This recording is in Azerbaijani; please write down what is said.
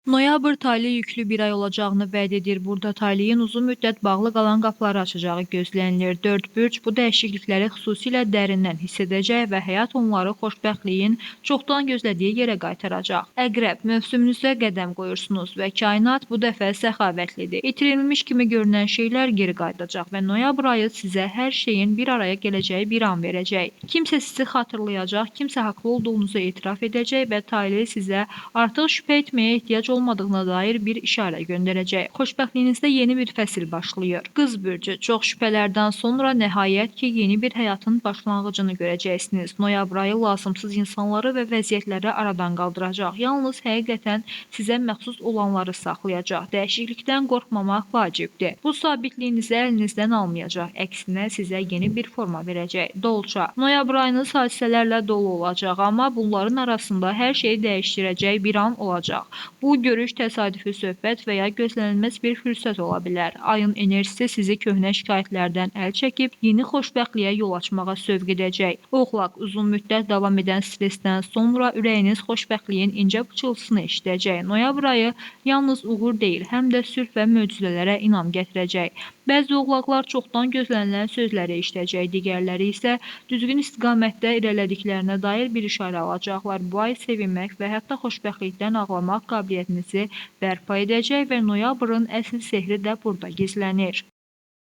Noyabr tale yüklü bir ay olacağını vəd edir. Burada taleyin uzun müddət bağlı qalan qapıları açacağı gözlənilir. Dörd bürc bu dəyişiklikləri xüsusilə dərindən hiss edəcək və həyat onları xoşbəxtliyin çoxdan gözlədiyi yerə qaytaracaq. Əqrəb, mövsümünüzdə qədəm qoyursunuz və kainat bu dəfə səxavətlidir. İtirilmiş kimi görünən şeylər geri qayıdacaq və noyabr ayı sizə hər şeyin bir araya gələcəyi bir an verəcək. Kimsə sizi xatırlayacaq, kimsə haqlı olduğunuzu etiraf edəcək və tale sizə artıq şübhə etməyə ehtiyac olmadığına dair bir işarə göndərəcək. Xoşbəxtliyinizdə yeni bir fəsil başlayır. Qız bürcü, çox şübhələrdən sonra nəhayət ki, yeni bir həyatın başlanğıcını görəcəksiniz. Noyabr ayı lazımsız insanları və vəziyyətləri aradan qaldıracaq. Yalnız həqiqətən sizə məxsus olanları saxlayacaq. Dəyişiklikdən qorxmamaq vacibdir. Bu sabitliyinizi əlinizdən almayacaq. Əksinə sizə yeni bir forma verəcək. Dolça, noyabr ayınız hadisələrlə dolu olacaq, amma bunların arasında hər şeyi dəyişdirəcək bir an olacaq. Bu görüş, təsadüfi söhbət və ya gözlənilməz bir fürsət ola bilər. Ayın enerjisi sizi köhnə şikayətlərdən əl çəkib yeni xoşbəxtliyə yol açmağa sövq edəcək. Oğlaq, uzun müddət davam edən stressdən sonra ürəyiniz xoşbəxtliyin incə pıçıltısını eşidəcək. Noyabr ayı yalnız uğur deyil, həm də sülh və möcüzələrə inam gətirəcək. Bəzi oğlaqlar çoxdan gözlənilən sözləri eşidəcək, digərləri isə düzgün istiqamətdə irəlilədiklərinə dair bir işarə alacaqlar. Bu ay sevinmək və hətta xoşbəxtlikdən ağlamaq qabiliyyətinizi bərpa edəcək və noyabrın əsl sehri də burada gizlənir.